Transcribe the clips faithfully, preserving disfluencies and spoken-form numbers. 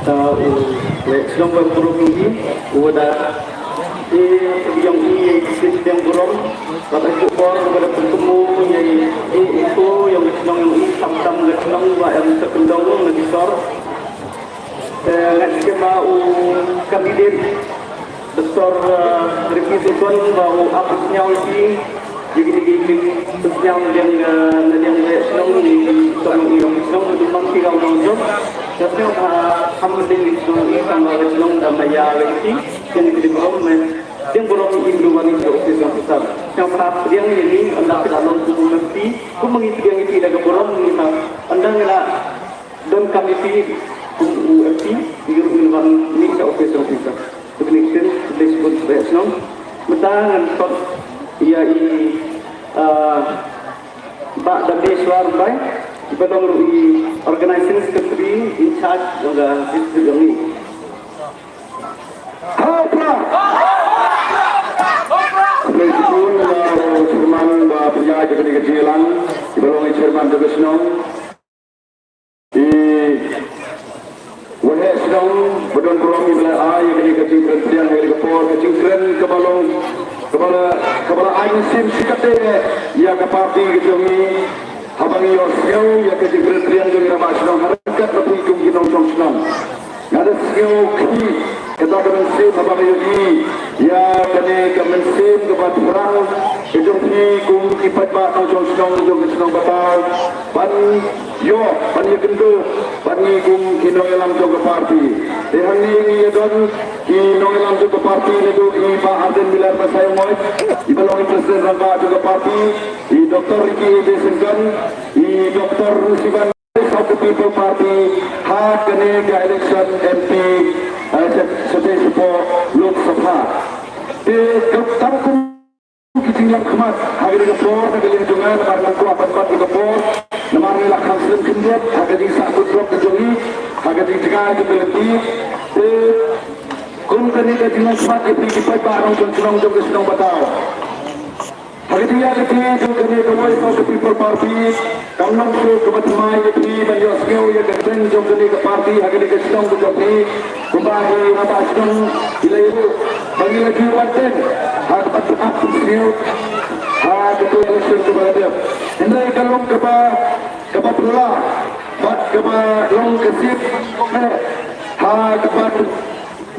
U leh shnong ba burom ïa i, u da i ïong i ïa i sdang burom, ba ka juk bor u da pynkumu ïa i, i ko ïong shnong ïong i, tam tam ka shnong ba em sa kyndong na ki sor. Te ngan skema u candidate Doktor, eh, Ricky Sukon ba u ap sñiaw ïa ki, ïa ki, ïa ki sñiaw liang, eh, na liang leh shnong, ïa ki shnong, ïa ki shnong, ïa ki mang ki raw nong jong. Ka sñiaw ba ham ding ïa ki shnong, ïa ki tang ba leh shnong da maya leh ki, ïa ki ding burom, eh, ding burom ïa ki luwan ïa ki office officer. Sñiaw ba pdiang ïa ki, ynda ka long kum mesti, kum ma ngi pdiang ïa ki da ka burom, ïa ki ynda ngi la Don kam ïa phi kum u M P, ïa u wan mih sha office officer. Te kane ka ktien, khublei shibun, khublei shnong. Mynta ngan khot ïa i, ah, Bah Dameshwar Bai, i ba long ruh i organizing secretary in charge jong ka district jong ngi. Hapla. Khublei shibun ïa u chairman ba pynïaid ïa kane ka jingïalang, i ba long i chairman jong ka shnong. I waheh shnong ba don burom i ba la ai ïa kane ka jingkren pdiang ha kane ka por, ka jingkren kaba long kaba la, kaba la ai mynsiem shikatdei ïa ka party ka jong ngi. Haba ngi ïohsngew ïa ka jingkren pdiang jong ngi rangbah shnong ha ryngkat bad phi kum ki nongshong shnong, nga da sngew khih kata ka mynsiem haba nga ïohi ïa kane ka mynsiem kaba thrang ka jong phi kum ki paidbah nongshong shnong jong ka shnong Bataw ban ïoh ban ïakynduh bad ngi kum ki nongïalam jong ka party. Te hangne ngi ïa don ki nongïalam jong ka party naduh i Bah Ardent Miller Basaiawmoit, i ba long i president rangbah jong ka party, i Doktor Ricky A J Syngkon, i Doktor Rusiban of the People Party ha kane ka election M P, eh, sa, sa, sa, sa, Lok Sabha. Te ka tang kum ki jingïap khmat ha kane ka por na ka liang jong nga namar nga kwah ban bat ïa ka por namar ngi la kham slem khyndiat ha ka jingsah kut drok ka jong ngi ha ka jingjngai jong ka lynti. Te kum kane ka jingïap khmat ïa phi ki paidbah nongshong shnong jong ka shnong Bataw. Ha ka jingïaid lynti jong kane ka Voice of the People Party, kam long shuh kaba thymmai ïa phi ban ïohsngew ïa ka kyrteng jong kane ka party ha kane ka shnong ka jong phi. Kumba ki rangbah shnong ki la ïathuh ba ngi la ju wan teng ha kaba tap sniew ha ka election kaba la dep. Hynrei ka long kaba, kaba phylla bad kaba long ka sip ha kaba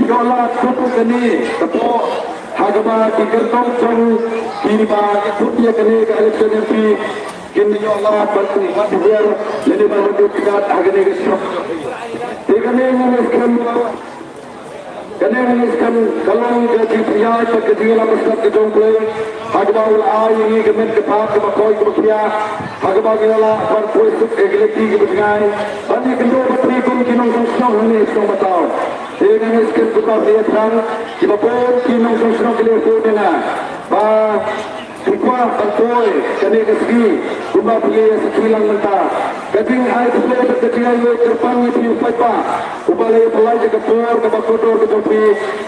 ïoh lad kut kane ka por ha kaba ki kyrtong jong kiba kut ïa kane ka election M P kin ïoh lad ban wan hiar lane ban wan ïoh pynïaid ha kane ka shnong. Te kane ngi ngeit skhem, kane ngi ngeit skhem ka long ka jingpynïaid bad ka jingïalam ryngkat ka jong U Blei ha kaba u la ai ïa ngi ka met ka phad kaba koit kaba khiah ha kaba ngi la lah ban poi suk ïa ki lynti kiba jngai ban ïakynduh bad phi kum ki nongshong shnong hangne shnong Bataw. Te nga ngeit skhem kumba phi ïathrang kiba bun ki nongshong shnong ki la ïathuh ïa nga ba phi kwah ban poi kane ka sngi kumba phi la ïa sakhi lang mynta. Ka jingai khublei bad ka jingai kyrpang ïa phi u paidbah uba la ïa pynlait ïa ka por kaba kordor ka jong phi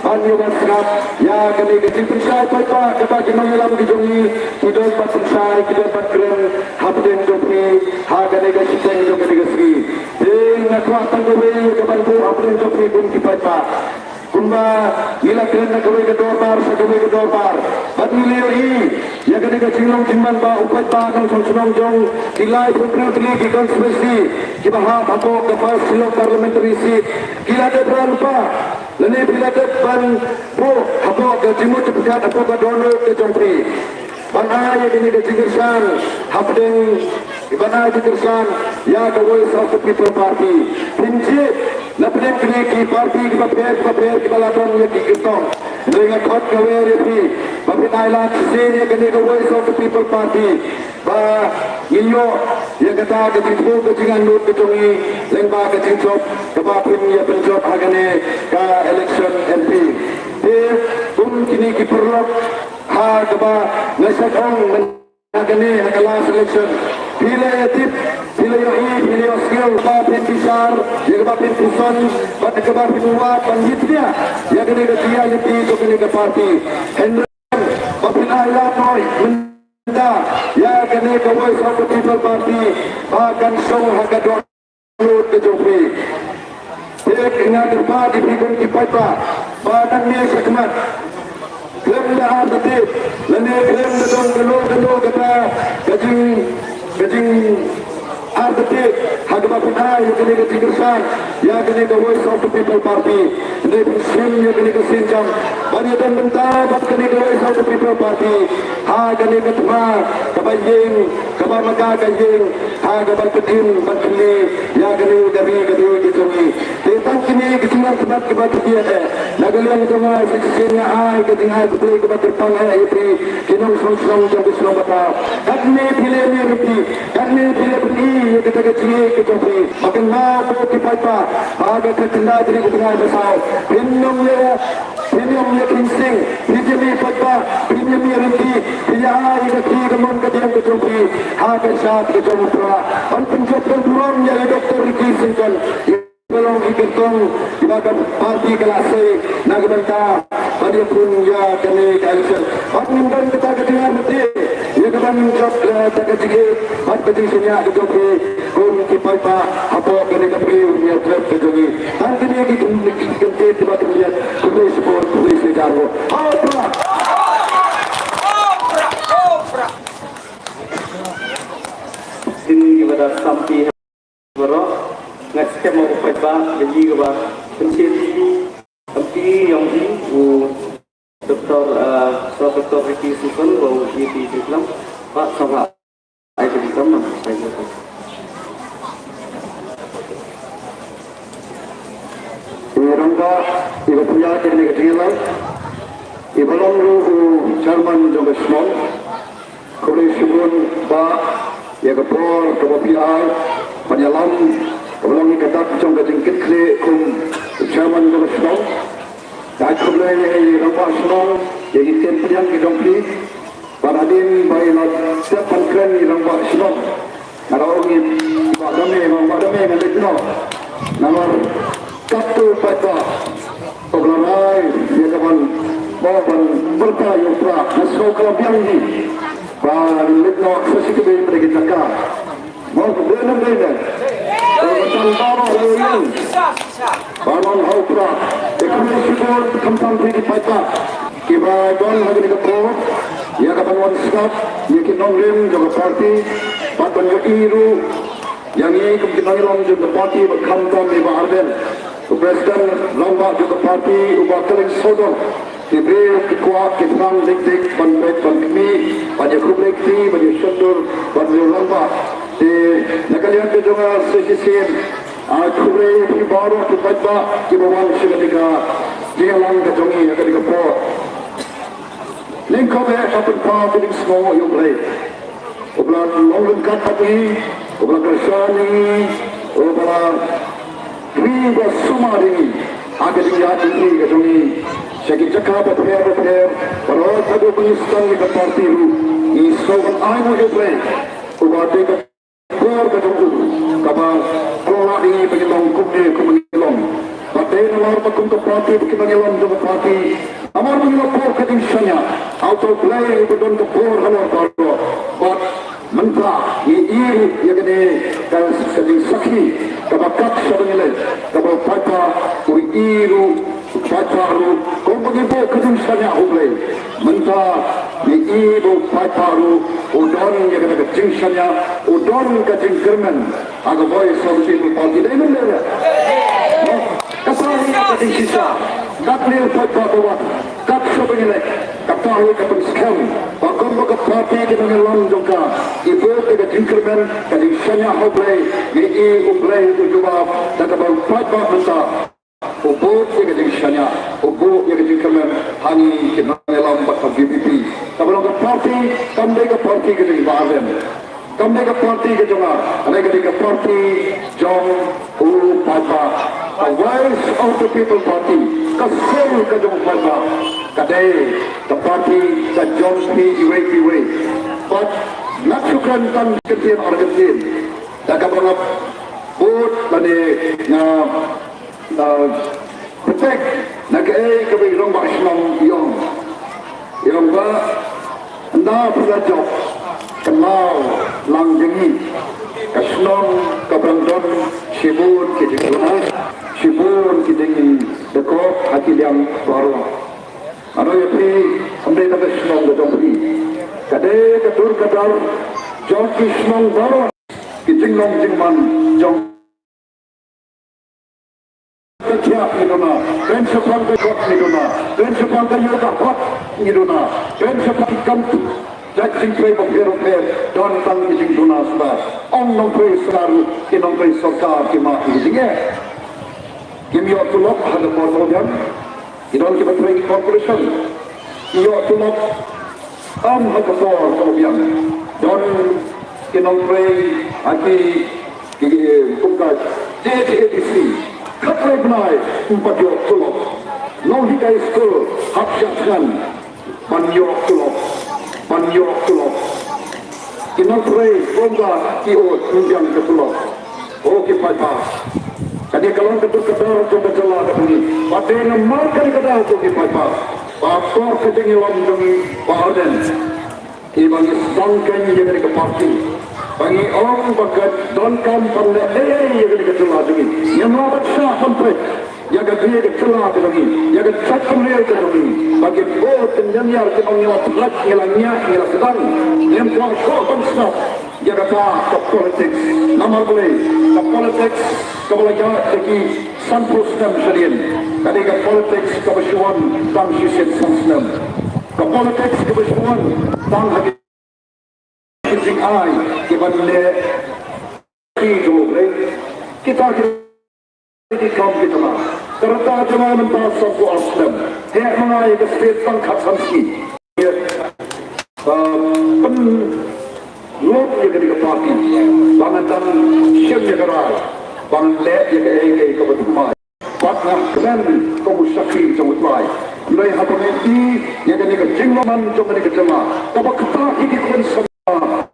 ban ïa wan sngap ïa kane ka jingpynshai paidbah kaba ki nongïalam ki jong ngi ki don ban pynshai, ki don ban kren hapdeng jong phi ha kane ka shiteng jong kane ka sngi. Te nga kwah tang kawei ïa ka ban buh hapdeng jong phi kum ki paidbah. Kumba ngi la kren na kawei ka dorbar sha kawei ka dorbar bad ngi la ïohi ïa kane ka jinglong jingman ba u paidbah nongshong shnong jong ki laiphew hynriew tylli ki constituency kiba hap hapoh ka First Shillong Parliamentary Seat ki la dep rah lypa lane phi la dep ban buh hapoh ka jingmut jingpyrkhat hapoh ka dohnud ka jong phi. Ban ai ïa kane ka jingkyrshan hapdeng, ban ai jingkyrshan ïa ka Voice of the People Party. Phin jied na pdeng kine ki party kiba pher kiba pher kiba la don ïa ki kyrtong. Hynrei nga khot kawei ïa phi ba phin ai lad shisien ïa kane ka Voice of the People Party ba ngin ïoh ïa kata ka jingthmu ka jingangnud ka jong ngi lyngba ka jingjop kaba phin ïa pynjop ha kane ka election M P. Te kum kine ki paralok ha kaba nga shait ong mynta kane ha ka last election, phi la ïa tip, phi la ïohi, phi la ïohsngew ba phin bishar ïa kaba phin puson bad kaba phin wad ban ïa tnia ïa kane ka jingïaid lynti jong kane ka party. Hynrei ba phin ai lad noh mynta ïa kane ka Voice of the People Party ba kan shong ha ka doh lut ka jong phi. Te Nga kyrpad ïa phi kum ki paidbah ba nangne shakhmat khlem da artatien lane khlem da don kano kano kata ka jing ka jing artatien ha kaba pynai ïa kane ka jingkyrshan ïa kane ka Voice of the People Party. Hynrei phin shim ïa kane ka sienjam ban ïadon bynta bad kane ka Voice of the People Party ha kane ka thma kaba ïeng, kaba ma ka ka ïeng ha kaba pynïeng ban kylli ïa kane ka ri ka ri ka jong ngi. Te tang kine ki jingïarap kiba phi ïa eh na ka liang jong nga, sa shisien nga ai ka jingai khublei kaba kyrpang eh ïa phi ki nongshong shnong jong ka shnong Bata. Katne phi leh ïa phi, katne phi leh phi ïa kata ka jingïeit ka jong phi. Ba kynmaw ko ki paidbah ba ka khyndai tarik u bnai ba saw phin ym leh Phin ym ïa kheiñ sing, phi ïa mih paidbah, phi ïa mih ryntih, phi ïa ai ïa ka khih ka mon ka diang ka jong phi ha ka shad ka jong u Prah. Ban pynjop ban burom ïa i Doctor Ricky Syngkon, iba long i kyrtong iba ka party ka la sei na ka bynta ban ïakhun ïa kane ka election. Ban ngin don kata ka jingïarap ïa ka ban jop, eh, kata ka jingïeit bad ka jingshaniah ka jong phi. Kum ki paidbah hapoh kane ka briew ïa trep ka jong ngi. Tang kine ki kyntien kiba khyndiat. Khublei shibun, khublei shihajar. Ho Prah. Shisien kiba da sampi baroh, nga skhem ba u paidbah ba ïa kaba pynshisha sampi ïa u Doctor, ah, Sir Doctor Ricky Syngkon ba u ïa ki jingklam. Ba sngewbha. Ai ka dei tang na, ai ka dei tang. I rangbah iba pynïaid ïa kane ka jingïalang, iba long ruh u chairman jong ka shnong. Khublei shibun bah ïa ka por kaba phi ai ban ïalam kaba long ïa ka dak jong ka jingkitkhlieh kum u chairman jong ka shnong. Nga ai khublei ïa i rangbah shnong ïa ki ktien pdiang ki jong phi. Bad hadien ba i la dep ban kren i rangbah shnong, nga la ong ïa i Bah Dame, i Bah Dame ngan leit noh. Namar katto pat ba u la rai ïa ka ban, ba ban pyrta ïa u Prah, nga sngew ka la biang hi. Ba ngan leit noh sa shi kawei pat ki jaka. Mo, dei ne em dei ne? Ba tang baroh ïa u ïing. Ba long ha u Prah. Te khublei shibun khamtam ïa ki paidbah kiba don ha kane ka por, ïa ka ban wan sngap ïa ki nongrim jong ka party, bad ban ïohi ruh ïa ngi kum ki nongïalam jong ka party, bad khamtam i Bah Ardent, u president rangbah jong ka party, u Bah Kylliang Sawdong. Ki briew ki kwah ki thrang dik dik ban peit ban khmih, ban ïakhublei kti, ban ïashondur bad u rangbah. Te na ka liang ka jong nga sa shisien, ah, khublei ïa phi baroh ki paidbah kiba wan sha kane ka jingïalang ka jong ngi ha kane ka por. Nyngkong eh nga pynpaw ka jingsngew ïa U Blei. Uba la long ryngkat bad ngi, uba la kyrshan ïa ngi, uba la ri ba sumar ïa ngi ha ka jingïaid lynti ka jong ngi sha ki jaka bapher bapher, baroh haduh ba ngi sdang ïa ka party ruh, ngi sngew ban ainguh ïa U Blei uba dei ka bor ka jong u kaba pynlah ïa ngi ba ngi long kumne kumba ngi long. Bad dei namar ba kum ka party ba ki nongïalam jong ka party, namar ba ngi la por ka jingshaniah, ha uta U Blei uba don ka bor halor baroh. Bad mynta ngi ïohi ïa kane ka, ka jingsakhi kaba kat shaba ngi leit, kaba u paidbah u ïohi ruh, u paidbah ruh, kumba ngi buh ka jingshaniah ha U Blei. Mynta ngi ïohi ba u paidbah ruh u don ïa kata ka jingshaniah, u don ka jingkyrmen ha ka Voice of the People Party. Dei ne em dei? Kata hi ka jingshisha. Kat ne u paidbah ba wan, kat shaba ngi leit, kata hi ka pynskhem ba kumba ka party ki nongïalam jong ka ki buh ïa ka jingkyrmen, ka jingshaniah ha U Blei. Ngi ïohi U Blei u jubab da kaba u paidbah mynta u buh ïa ka jingshaniah, u buh ïa ka jingkyrmen ha ngi ki nongïalam bad ka V P P. Kaba long ka party kam dei ka party ka jong i Bah Ardent, kam dei ka party ka jong nga, hynrei ka dei ka party jong u paidbah. Ka Voice of the People Party, ka sur ka jong u paidbah, ka dei ka party ka jong phi iwei pa iwei. Bad nga shu kren tang kyntien ar kyntien da kaba nga bud lane nga, ah, protect na kaei kaba i rangbah shnong i ong. I ong ba ynda phi la jop, kynmaw lang ïa ngi. Ka shnong ka dang don shibun ki jingduna, shibun Ding da kop ha ki liang baroh. Ano ïa phi, ym dei tang ka shnong ka jong phi. Ka dei ka dur ka dar jong ki shnong baroh. Ki jinglong jingman jong ka jait ngi duna, kren shaphang ka kot ngi duna, kren shaphang ka ïoh ka hok ngi duna, kren shaphang ki kam jait jingtrei bapher bapher, don tang ki jingduna suda. Ong nongtrei sorkar, ki nongtrei sorkar ki mad ïa ki jingeh. Kim ïoh tulop ha ka por kaba biang. Ki don kiba trei ki corporation, ki ïoh tulop tam ha ka por kaba biang. Don ki nongtrei ha ki, ki, ki, kum ka J H A D C, khatlai bnai ym pat ïoh tulop. Nonghikai skul hap shah thngan ban ïoh tulop, ban ïoh tulop. Ki nongtrei kum ka ki, oh, ym biang ka tulop. Oh ki paidbah, kane ka long ka dur ka dar jong ka jylla ka jong ngi. Bad dei namar kane ka daw, oh ki paidbah, ba por ka jingïalam jong ngi ba ardent, iba ngi sdang kein ïa kane ka party, ba ngi ong ba ka donkam ban leh ei ei ïa kane ka jylla jong ngi. Ngim lah ban shah ban peit ïa ka jylla ka jong ngi, ïa ka jaitbynriew ka jong ngi, ba ki bun ki nongïar ki ong ngi la pynlait, ngi la ñiah, ngi la sdang. Ngim kwah shuh ban sngap ïa kata ka politics. Namar balei? Ka politics kaba la ïaid da ki sanphew snem shadien, ka dei ka politics kaba shu wan tang shisien san snem. Ka politics kaba shu wan tang ha ki jingai kiban leh ki jong U Blei. Kita ki ki kam ki jong nga. Ka rta jong nga mynta sanphew ar snem. Heh ma nga ïa ka state tang khatsan sngi. Ïa, ah, pynlong ïa kane ka party ba ngan dang shim ïa ka rai, ba ngan leh ïa kaei kaei kaba thymmai. Bad nga kren kum u shakri jong U Trai. Hynrei haba nga ïohi ïa kane ka jinglong jong kane ka jylla, kaba ktah ïa ki khun samla.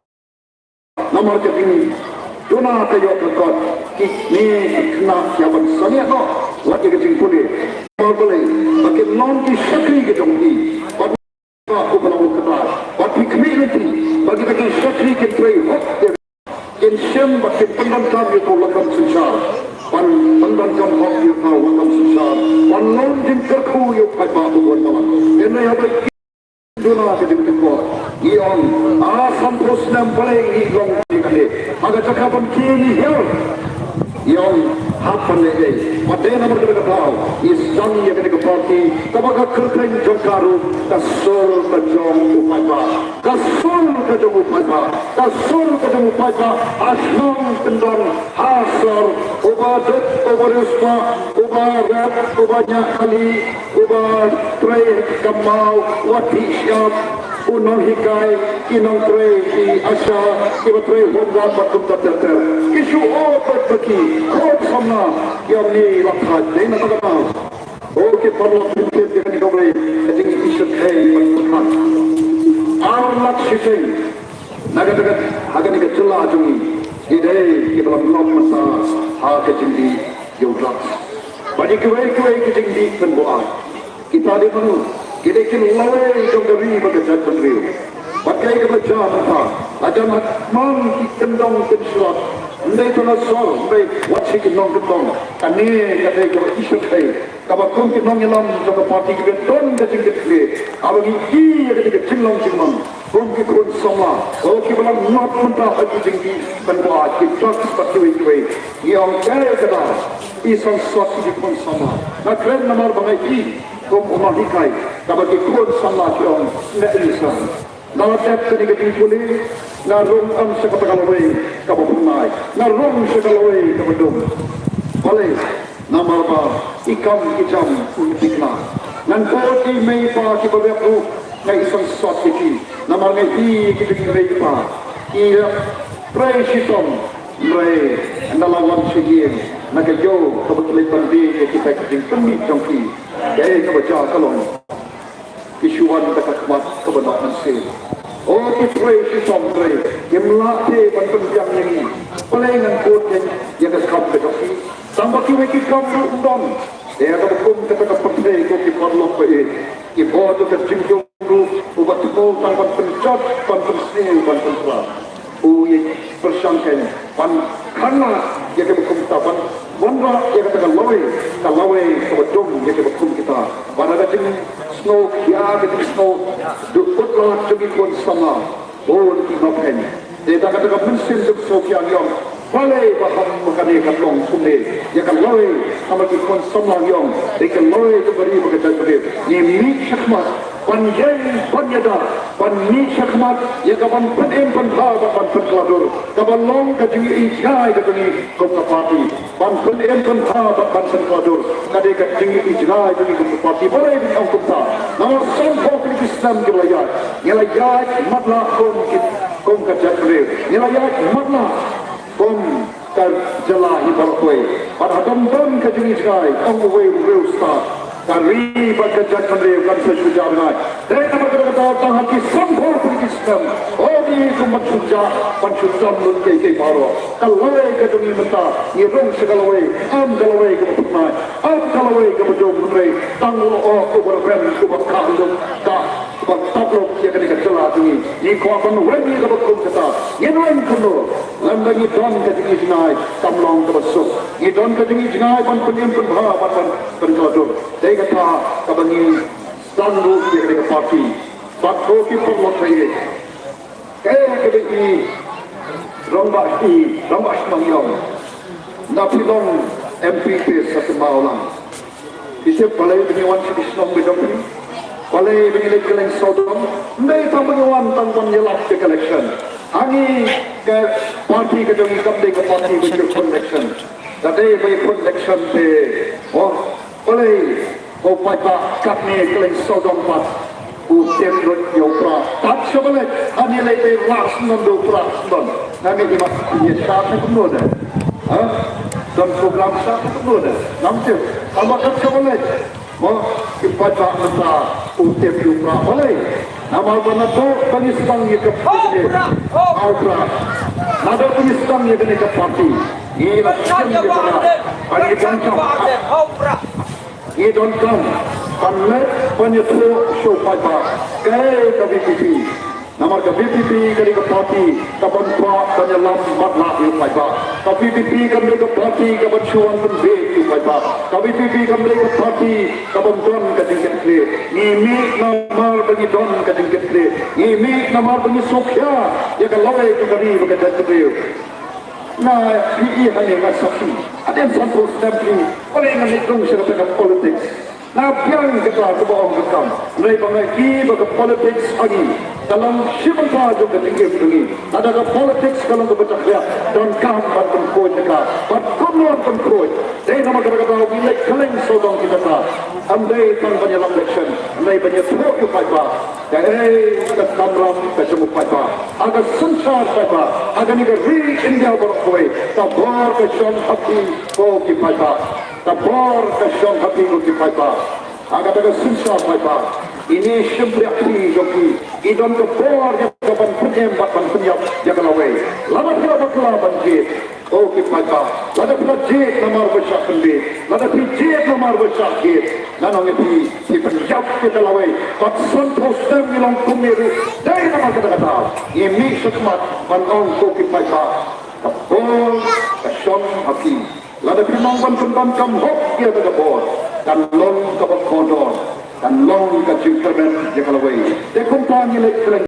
Namar ka jingduna ka ïoh ka kot, kine ki khynnah ki hap ban sangeh noh wat ïa ka jingpule. Namar balei? Ba kin long ki shakri ki jong ki. Bad ka u ba long u khynnah, bad phi khmih lynti ba kita ki shakri kin trei hok, kin shim bad kin pyndonkam ïa ka lakam synshar, ban pyndonkam hok ïa ka lakam synshar, ban long jingkyrkhu ïa u paidbah uba wan balang. Hynrei haba duna ka jingtip bor, ngi ong, a, sanphew snem balei ngi long kane kane. Ha ka jaka ban kiew ngi hiar. Ngi ong, hap ban leh ei. Bad dei namar kata ka daw ngi sdang ïa kane ka party kaba ka kyrteng jong ka ruh ka sur ka jong u paidbah. Ka sur ka jong u paidbah. Ka sur ka jong u paidbah ha shnong kyndong ha sor, uba duk, uba riewspah, uba rep, uba ñiah kali, uba trei ha ki kamai, uba thiah shyiap, u nonghikai, ki nongtrei, ki ASHA, kiba trei home guard bad kumta ter ter. Ki shu ot bad ba ki khun samla ki ong ngi la thait. Dei na kata ka daw, oh ki paralok, phin tip ïa kane kawei ka jingïasyrkhei bad pynban. Ar lak shiteng na kata ka, ha kane ka jylla jong ngi, ki dei kiba la ngop mynta ha ka jingdih ïa u drugs bad ïa kiwei kiwei ki jingdih pynbuaid. Kita dei mano? Ki dei ki lawei jong ka ri bad ka jaitbynriew. Bad kaei kaba jia mynta, la jan ha man ki kyndong kynshlur, ym dei tang ha sor, ym dei, wat shi ki nongkyndong. Kane ka dei kaba ïasyrkhei, kaba kum ki nongïalam jong ka party ki don ka jingkitkhlieh. Haba ngi ïohi ïa ka jinglong jingman kum ki khun samla, oh, kiba la ngop mynta ha ki jingdih pynbuaid, ki drugs bad kiwei kiwei, ngi ong kaei kaba i sangsot ïa ki khun samla. Nga kren namar ba nga i kum u nonghikai, kaba ki khun samla ki ong, nga i sa, nga la dep kane ka jingpule, nga rung em sha kata ka lawei kaba phyrnai, nga rung sha ka lawei kaba dum. Balei? Namar ba i kam i jam ym thikna. Ngan bud ïa i mei i pa kiba rep ruh, nga i sangsot ïa ki. Namar nga i ïa ki jong i mei i pa, ki rep trei shitom, hynrei ynda la wan sha ïing, na ka ïew kaba ki leit ban die ïa kita ki jingpynmih jong ki, kaei kaba jia ka long, ki shu wan da ka khmat kaba noh mynsiem. Oh, ki trei shitom, hynrei kim lah te ban pynbiang ïa ngi. Balei ngan bud ïa, ïa ka kam ka jong ki? Tang ba kiwei ki kam ruh ym don. Ïa kaba kum kata ka pyrthei, ko ki paralok ba ïeit, ki bud ïa ka jingjop ruh, uba thmu tang ban pynjot, ban pynsniew, ban pynpra. U ïeit pyrshang kein ban khanglad ïa kaba kumta, ban wanrah ïa kata ka lawei, ka lawei jong ïa kiba kum kita. Bad ha ka jingsngew khia, ka jingsngew duh kut lad jong ki khun samla, bun ki nongpynim. Te da kata ka mynsiem jingsngew khia ngi ong, balei ba ha kane ka long kumne ïa ka lawei ha ki khun samla, ngi ong dei ka lawei jong ka ri bad ka jaitbynriew. Ngi mih shakhmat ban ïeng ban ïada, ban mih shakhmat ïa ka ban pynim pynbha bad ban pynkylla dur, kaba long ka jingïohi jngai ka jong ngi kum ka party. Ban pynim pynbha bad ban pynkylla dur ka dei ka jingïohi jngai jong ngi kum ka party. Balei ngi ong kumta? Namar sanphew tylli ki snem ngi la ïaid, ngi la ïaid matlah kum ki, kum ka jaitbynriew, ngi la ïaid matlah kum ka jylla hi baroh kawei. Bad ha dang don ka jingïohi jngai, ong uwei u riewstad, ka ri bad ka jaitbynriew kan sa shu jah bnai. Dei namar kata ka daw tang ha ki sanphew tylli ki snem, oh ngi kum ban shu jah, ban shu don lut kiei kiei baroh. Ka lawei ka jong ngi mynta, ngi rung sha ka lawei, em ka lawei kaba phyrnai, em ka lawei kaba jong, hynrei tang lyoh uba rben, uba kah luk, kah, uba tap luk ïa kane ka jylla jong ngi. Ngi kwah ban weng ïa kaba kum kata. Ngin weng kumno? Lada ngi don ka jingïohi jngai kam long kaba suk. Ngi don ka jingïohi jngai ban pynim pynbha bad ban pynkylla dur. Dei kata kaba ngi sdang ruh ïa kane ka party. Bad ko ki paralok ba ïeit, kaei kaba i rangbah, i rangbah shnong i ong, lada phi long M P phi sa sngewbha lang. Phi tip balei ba ngi wan sha ki shnong ba jong phi? Balei ba ngi leit kylleng sawdong? Ym dei tang ba ngi wan tang ban ïalap ïa ka election. Ha ngi ka party ka jong ngi kam dei ka party ba ju khun election. Lada dei ba ju khun election te, oh, balei ko paidbah katne kylleng sawdong pat u tip lut ïa u Prah? Tat sha ba leit, hangne leit dei Prah Syndon, dei Prah Syndon. Hangne i mat i shad kumno de? Ha? Don program shad kumno de? Ngam tip. Tangba tat sha ba leit, mo, ki paidbah mynta u tip ïa u Prah. Balei? Namar ba naduh ba ngi sdang ïa ka, ha u Prah, ha u Prah, naduh ba ngi sdang ïa kane ka party, ngi la shim ïa ka, ba ngi donkam, ngi donkam ban leit ban ïathuh sha u paidbah kaei ka VPP. Namar ka VPP ka dei ka party kaban kwah ban ïalam matlah ïa u paidbah. Ka VPP kam dei ka party kaban shu wan pynbiej ïa u paidbah. Ka VPP kam dei ka party kaban don ka jingkitkhlieh. Ngi mih namar ba ngi don ka jingkitkhlieh. Ngi mih namar ba ngi sngewkhia ïa ka lawei jong ka ri bad ka jaitbynriew. Nga ïohi hangne nga sakhi. Hadien sanphew snem phi, balei ngan leit rung sha kata ka politics? Nga biang kata kaba ong ka kam. Hynrei ba nga ïohi ba ka politics ha ngi ka long shi bynta jong ka jingim jong ngi. Lada ka politics ka long kaba jakhlia, donkam ban pynkhuid ïa ka. Bad kumno ban pynkhuid? Dei namar kata ka daw ngi leit kylleng sawdong kita ka. Ym dei tang ban ïalap election, hynrei ban ïathuh ïa u paidbah kaei ka kamram ka jong u paidbah ha ka synshar paidbah, ha kane ka ri India baroh kawei. Ka bor ka shong ha phi ko ki paidbah. Ka bor ka shong ha phi ko ki paidbah. Ha kata ka synshar paidbah, ine i shympriahphi jong phi, i don ka bor ïa ka ban pynim bad ban pynïap ïa ka lawei. Lada phi la bakla ban jied, ko ki paidbah, lada phi la jied namar ba shah pynbiej, lada phi jied namar ba shah jied, ngan ong ïa phi, phi pynïap ïa ka lawei. Bad sanphew snem ngi long kumne ruh. Dei namar kata ka daw ngi mih shakhmat ban ong ko ki paidbah, ka bor ka shong ha phi. Lada phi nang ban pyndonkam hok ïa kata ka bor, kan long kaba kordor, kan long ka jingkyrmen ïa ka lawei. Te kumta ngi leit kylleng,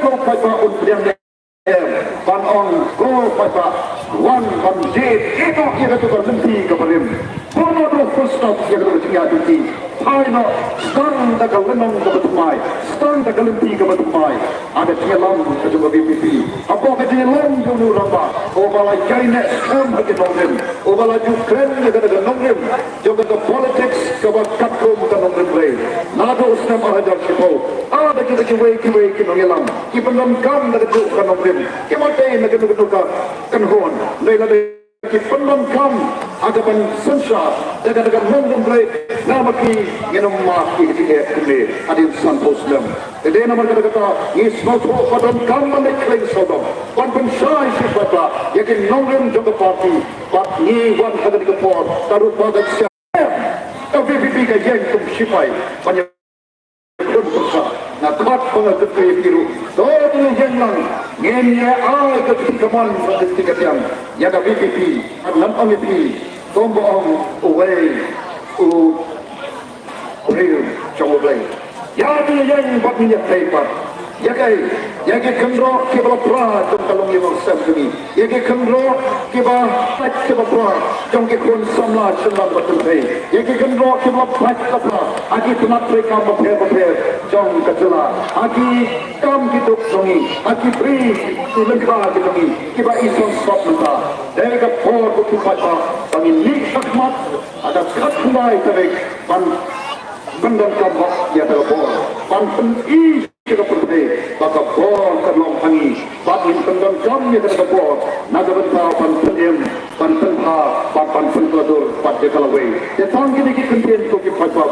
ko paidbah, un pdiang ne em ban ong ko paidbah, wan ban jied, ïehnoh ïa kata ka lynti kaba rim. Pyndonkam, full stop ïa kata ka jingïaid lynti. Phai noh, sdang da ka lynnong kaba thymmai, sdang da ka lynti kaba thymmai ha ka jingïalam ka jong ka VPP. Hapoh ka jingïalam jong u rangbah uba la ïaineh skhem ha ki nongrim, uba la ju kren ïa kata ka nongrim jong ka politics kaba katkum ka nongrim Blei. Naduh u snem ar hajar shiphew, ah, da kita kiwei kiwei ki nongïalam ki pyndonkam da kajuh ka nongrim, kim dei na kano kano ka kynhun, hynrei lada ki pyndonkam ha kaban synshar da kata ka nongrim Blei, nga bad phi ngin ym mad ïa ka jingeh kumne hadien sanphew snem. Te dei namar kata kata ngi sngewthuh ba donkam ban leit kylleng sawdong ban pynshai sha ki paidbah ïa ki nongrim jong ka party. Bad ngi wan ha kane ka por ka ruh ba ka sha, ka VPP ka ïeng kum shipai ban ïa Nga khot ba nga kyntu ïa phi ruh, to ngin ïeng lang, ngin ïa ai ka jingkyrmen bad ka jingkyrtiang ïa ka VPP. Ngan ong ïa phi kumba ong uwei u Ngin ïa peit pat ïa kaei, ïa ki kynroh kiba la pra jong ka longïing longsem jong ngi, ïa ki kynroh kiba, kiba pra jong ki khun samla shnong bad kynthei, ïa ki kynroh kiba la pait la pra ha ki tnat treikam bapher bapher jong ka jylla, ha ki kam ki duk jong ngi, ha ki bri ki lyngkha ki jong ngi kiba i sngewsop mynta. Dei ka por ko ki paidbah ba ngin mih shakhmat ha ka khatkhyndai tarik ban pyndonkam hok ïa ka bor, ban pyni ïa ka pyrthei ba ka bor ka long ha ngi, bad ngin pyndonkam ïa ka bor na ka bynta ban pynim, ban pynbha, bad ban pynkhladur bad ïa ka lawei. Te tang kine ki kyntien ko ki paidbah,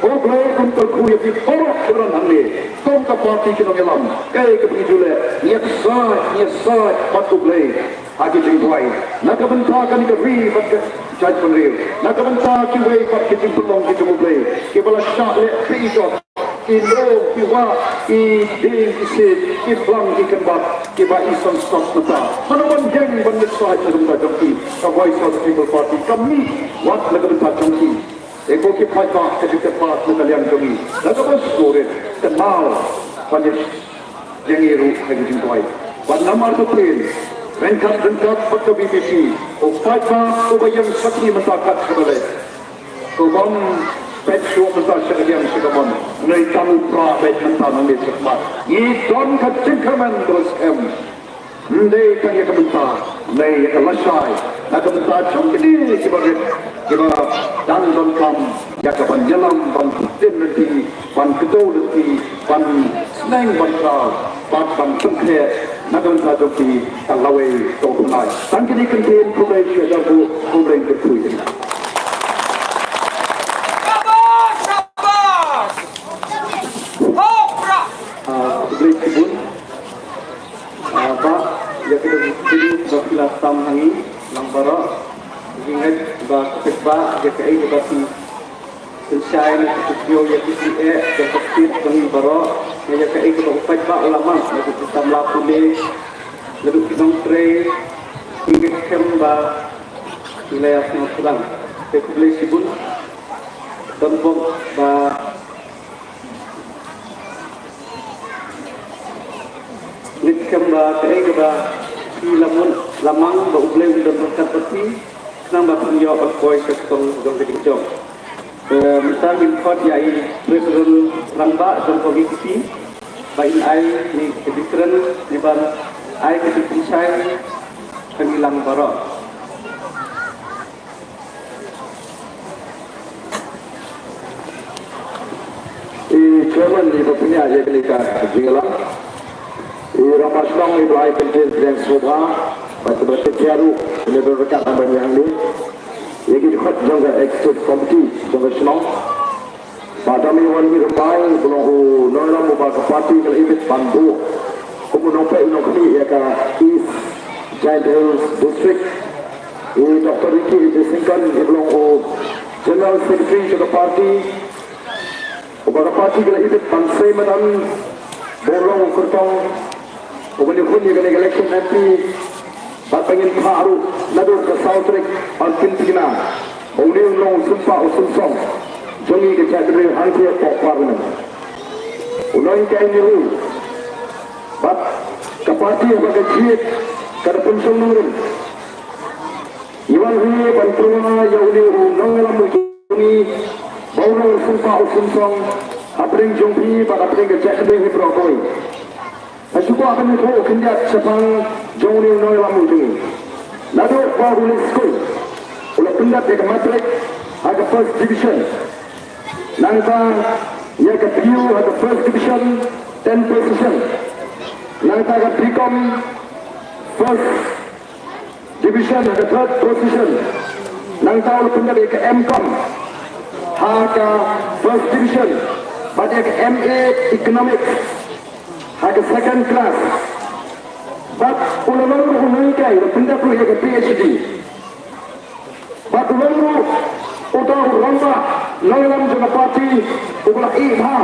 U Blei un kyrkhu ïa phi baroh ki don hangne. Kum ka party ki nongïalam, kaei kaba ngi ju leh, ngi ïaksaid, ngi ïaksaid bad U Blei ha ki jingduwai na ka bynta kane ka ri bad ka jaitbynriew, na ka bynta kiwei pat ki jingpynlong ki jong U Blei kiba la shah leh phi jot, ki lum, ki wah, ki dieng, ki siej, ki blang, ki kynbat kiba i sngewsop mynta. Mano ban ïeng ban ïaksaid na ka bynta jong ki? Ka Voice of the People Party ka mih wat na ka bynta jong ki. Te ko ki paidbah, ka jingkyrpad na ka liang jong ngi, na kaba sngewrit, kynmaw ban ïa jong ngi ruh ha ki jingduwai. Bad namar ba phin ryngkat ryngkat bad ka V P P, u paidbah uba ïeng sakhi mynta kat shaba leit, to bym peit shuh mynta sha ka liang sha ka mon, ngi tang u pra beit mynta nangne shakhmat. Ngi don ka jingkyrmen kaba skhem. Ym dei tang ïa ka mynta, hynrei ïa ka lashai, na ka bynta jong kine kiba rit, kiba dang donkam ïa ka ban ïalam, ban ktien lynti, ban kdew lynti, ban sneng ban khraw, bad ban pynkhreh na ka bynta jong ki ka lawei ka u bnai. Tang kine ki kyntien, khublei shibun, khublei kyrkhu ïa ka. Shabash, shabash. Hok, brah. Ah, khublei shibun. Ah, Bah, ïa ka dei ba phi la sam ha ngi lang baroh. Ngi ngeit ba ka paidbah ïa kaei kaba phi pynshai ne phi pynïoh ïa phi phi eh, ïa ka state jong ngi baroh, ne ïa kaei kaba u paidbah u la mad, ne ka samla pule, naduh ki nongtrei, ngi ngeit skhem ba phi la ïa sngewthuh lang. Te khublei shibun. Don bok ba Ngeit skhem ba kaei kaba phi la mut la mang ba U Blei un don ryngkat bad phi, khnang ba phin ïoh ban poi sha ka song jong ka jingjop. Eh, mynta ngin khot ïa i President rangbah jong ka V P P ba in ai ïa ka jingkren ne ban ai ka jingpynshai ha ngi lang baroh. I chairman i ba pynïaid ïa kane ka jingïalang. I rangbah shnong i ba la ai kyntien pdiang sngewbha, bad i ba la tip ïa ruh, i ba la ryngkat nang ban ïaid hangne. Ïa ki dkhot jong ka executive committee jong ka shnong. Bah Damiwan Myrwai, ba long u nongïalam uba ka party ka la ibit ban buh kum u nongpeit u nongkhmih ïa ka East Jaintia Hills District. I Doctor Ricky J Syngkon, i ba long u General Secretary jong ka party, uba ka party ka la ibit ban sei madan ba u long u kyrtong uban ïakhun ïa kane ka election M P, bad ba ngin phah ruh naduh ka saw tarik ban pynthikna ba une un long u sympa u symsong jong ngi ka jaitbynriew hangtei hapoh Parliament. U Nonghikai Nehru bad ka party haba ka jied ka da pynshong nongrim. Ngi wan hangne ban pynwai ïa une u nongïalam u jong ngi ba u long u sympa u symsong hapdeng jong phi bad hapdeng ka jaitbynriew hi baroh kawei. Nga shu kwah ban ïathuh khyndiat shaphang jong une u nongïalam u jong ngi. Naduh ba u leit skul, u la pyndep ïa ka matric ha ka first division. Nangta ïa ka B U ha ka first division, ten position. Nangta ka B Com first division ha ka third position. Nangta u la pyndep ïa ka M Com ha ka first division, bad ïa ka M A Economics ha ka second class. Bad u la long ruh u nonghikai, u la pyndep ruh ïa ka P H D. Bad u long ruh uta u rangbah nongïalam jong ka party uba la ïeh bha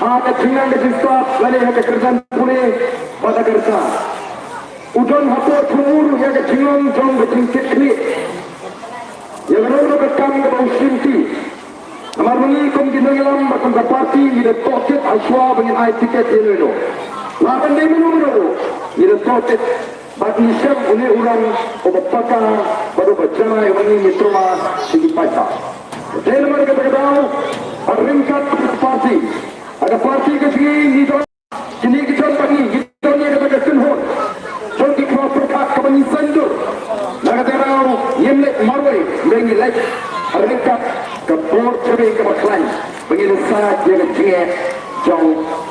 ha ka jingnang ka jingstad lane ha ka kyrdan pule bad ha ka rta. U don hapoh thmu ruh ïa ka jinglong jong ka jingkitkhlieh ïa kano kano ka kam kaba u shim ti. Namar ma ngi kum ki Ngi lam ba kum ka party ngi da tohkit ha shuwa ba ngin ai tiket ïa no ïa no. La ban dei mano mano ruh ngi da tohkit bad ngi shem une u rong uba paka bad uba janai uba ngi ngi truma sha ki paidbah. Dei namar kata ka daw bad ryngkat ka party, ha ka party ka jong ngi ngi don kine ki jong ba ngi, ngi don ïa kata ka kynhun jong ki khraw pyrkhat kaba ngi sngewthuh. Na kata ka daw ngim leit marwei, ngi leit ryngkat ka bor jong ngi kaba khlaiñ ba ngin sa ïa ka jingeh jong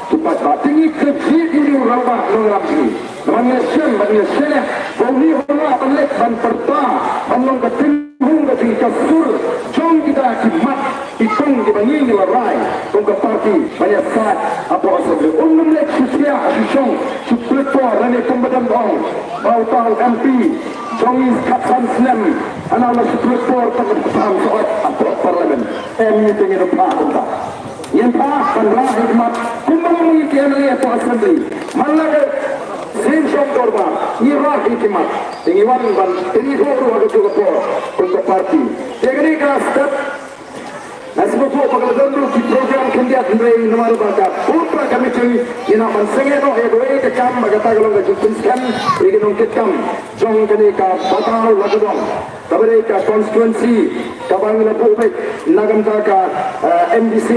ki paidbah. Te ngi kyrpad ïa u rangbah nongïalam jong ngi. Namar ngi shem, ba ngi shem ïa ba une u lah ban leit ban pyrta ban long ka ting hung ka jingkasur jong kita ki mat ki kong kiba ngi ngi la rai kum ka party ban ïasaid hapoh Assembly. Um nym leit shu thiah shu shong shu pynleit por lane kumba dang ong ba uta u M P jong ngi khatsan snem hana la shu pynleit por tang ka pynleit por hapoh Parliament. Em, ngi te ngi da phah kumta. Ngin phah ban rah ïa ki mat kumba ngi ki M L A hapoh Assembly. Man la ka sien shong dorbar ngi rah ïa ki mat. Te ngi wan ban te ngi ruh ruh ha kajuh ka por kum ka party. Te kane ka step nga sngewthuh ba ka la don ruh ki program khyndiat hynrei namar ba ka bun para ka meeting ngin hap ban sangeh noh ïa kawei ka kam ba kata ka long ka jingpynskhem ïa ki nongkitkam jong kane ka Batar Lajudong. Kaba dei ka constituency kaba ngi la buh beit na ka bynta ka, eh, M D C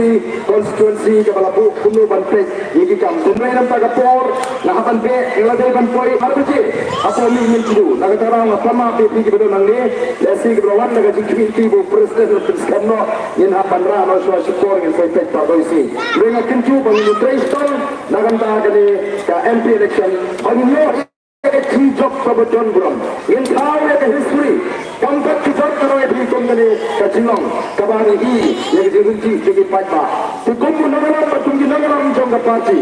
constituency kaba la buh kumno ban peit ïa ki kam. Te na ka bynta ka por nga hap ban beh, nga la dei ban poi ar baje hapoh Mihmyntdu. Na kata ka daw nga pan map ïa phi kiba don hangne, lehse kiba la wan na ka jingkhmih lynti ba u president u la pynskhem noh, ngin hap ban rah noh shuwa shipor, ngin sa ïa peit pat ba ïa shi. Hynrei nga kyntu ba ngin ïatrei shitom na ka bynta kane ka M P election ba ngin ïoh ïa ka jingjop kaba don burom. Ngin thaw ïa ka history. Kam pat ki jop ka roi phi kum kane ka jinglong kaba ngi i ïa ka jingryntih jong ki paidbah. Te kum u nongïalam bad kum ki nongïalam jong ka party,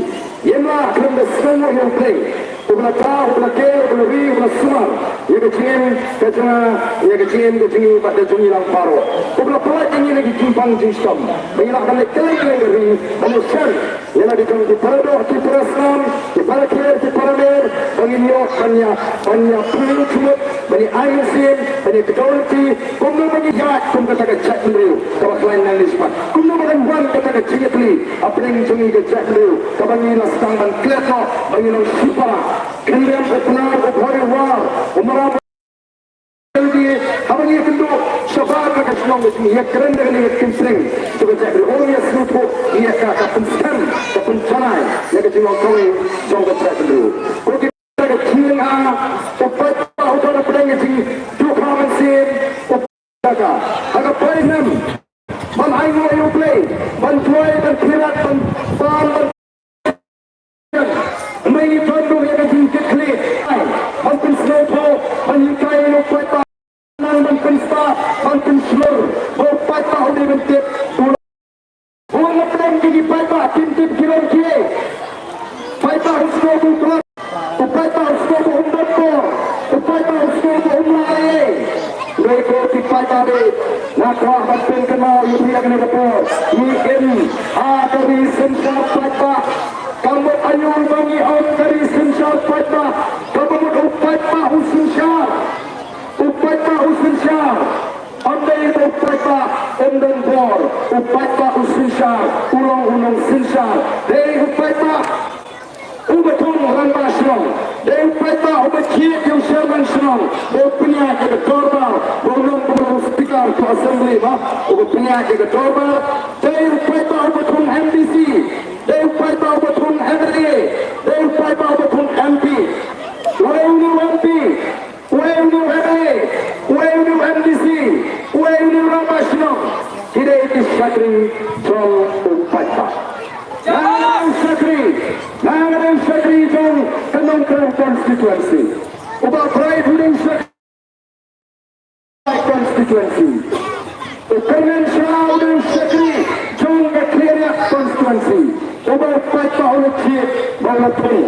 ngim lah khlem da sngewnguh ïa U Blei uba la thaw, uba la ker, uba la ri, uba la sumar ïa ka jingim ka jong nga, ïa ka jingim ka jong ngi bad ka jong ngi lang baroh. Uba la pynlait ïa ngi na ki jingpang jingshitom ba ngi lah ban leit kylleng kylleng ka ri ban ïashem ïa la ki jong ki para doh, ki para snam, ki para kher, ki para mer, ba ngin ïoh ban ïa, ban ïa pynlong jingmut, ban ïa ai mynsiem, ban ïa kdew lynti, kumno ba ngin ïaid kum kata ka jaitbynriew kaba khlaiñ nangne shakhmat. Kumno ba kan wan kata ka jingïatylli hapdeng jong ngi ka jaitbynriew kaba ngi la sdang ban klet noh, ba ngin long shipara. Khyndiat u Pnar, u Bhoi, u War, u Mara, haba ngi ïakynduh shabar na ka shnong ka jong ngi, ïakren da kane ka kynpring jong ka jaitbynriew, ong ïa sngewthuh ïa ka, ka pynskhem, ka pynjanai ïa ka jinglong kawei jong ka jaitbynriew. Ko ki, ka jingïalang, u paidbah u don hapdeng ka jingduh mynsiem, u paidbah ha ka bai nem ban ainguh ïa U Blei, ban duwai, ban khriat, ban, ban, ban Hynrei ngi don ruh ïa ka jingkitkhlieh ban pynsngewthuh, ban hikai ïa u paidbah, nang ban pynstad, ban pynshlur ba u paidbah u dei ban tip. Bun na pdeng ki paidbah kim tip ki long kiei. Paidbah u sngew ba u khlad, u paidbah u sngew ba um don bor, u paidbah u sngew ba um lah ei ei. Hynrei ko ki paidbah, nga kwah ban pynkynmaw ïa phi ha kane ka por, ngi im ha ka ri synshar paidbah. Ka mut aïu ba ngi ong ka ri synshar paidbah? Kaba mut u paidbah u synshar. U paidbah u synshar. Ym dei ba u paidbah um don bor. U paidbah u synshar, u long u nongsynshar. Dei u paidbah uba thung rangbah shnong. Dei u paidbah uba jied ïa u chairman shnong, ba u pynïaid ïa ka dorbar, ba u long, ba u long u speaker ka assembly, ba uba pynïaid ïa ka dorbar. Dei u paidbah uba thung M D C. Dei u paidbah uba thung M L A. Dei u paidbah uba thung M P. Uei une u M P? Uei une u M L A? Uei une u M D C? Uei une u rangbah shnong? Ki dei ki shakri jong u paidbah. Nga dei u shakri, nga dei u shakri jong ka Nongkrem constituency. U Bah Bright u dei u shakri constituency. U Kyrmen Shylla u dei u shakri jong ka Khliehriat constituency. U Bah, u paidbah u la jied, ba u la thung.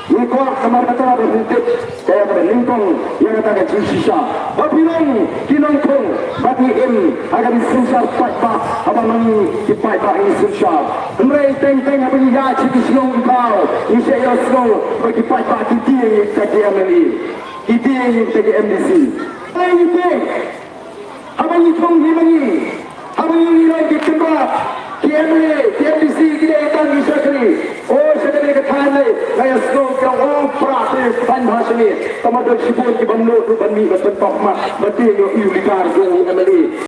Ngi kwah namar kata ba phin tip, ka ïa kaba nyngkong ïa kata ka jingshisha, ba phi long ki nongthung, ba phi im ha ka ri synshar paidbah, haba ma ngi ki paidbah ngi synshar. Hynrei teng teng haba ngi ïaid sha ki shnong ki thaw, ngi shait ïohsngew ba ki paidbah ki tieng ïa kita ki M L A, ki tieng ïa kita ki M D C. Hynrei ngi tieng haba ngi thung hi ma ngi, haba ngi, ngi long ki kynrad, Ki M L A, ki M D C, ki dei tang ki shakri. O, shakri ka thaiñ lei, nga ïa sngew ka ong pra te ban bha shane. Tang ma don shibun ki bym nud ruh ban mih ban pynpop ma, ba te ïoh u leader jong u M L A.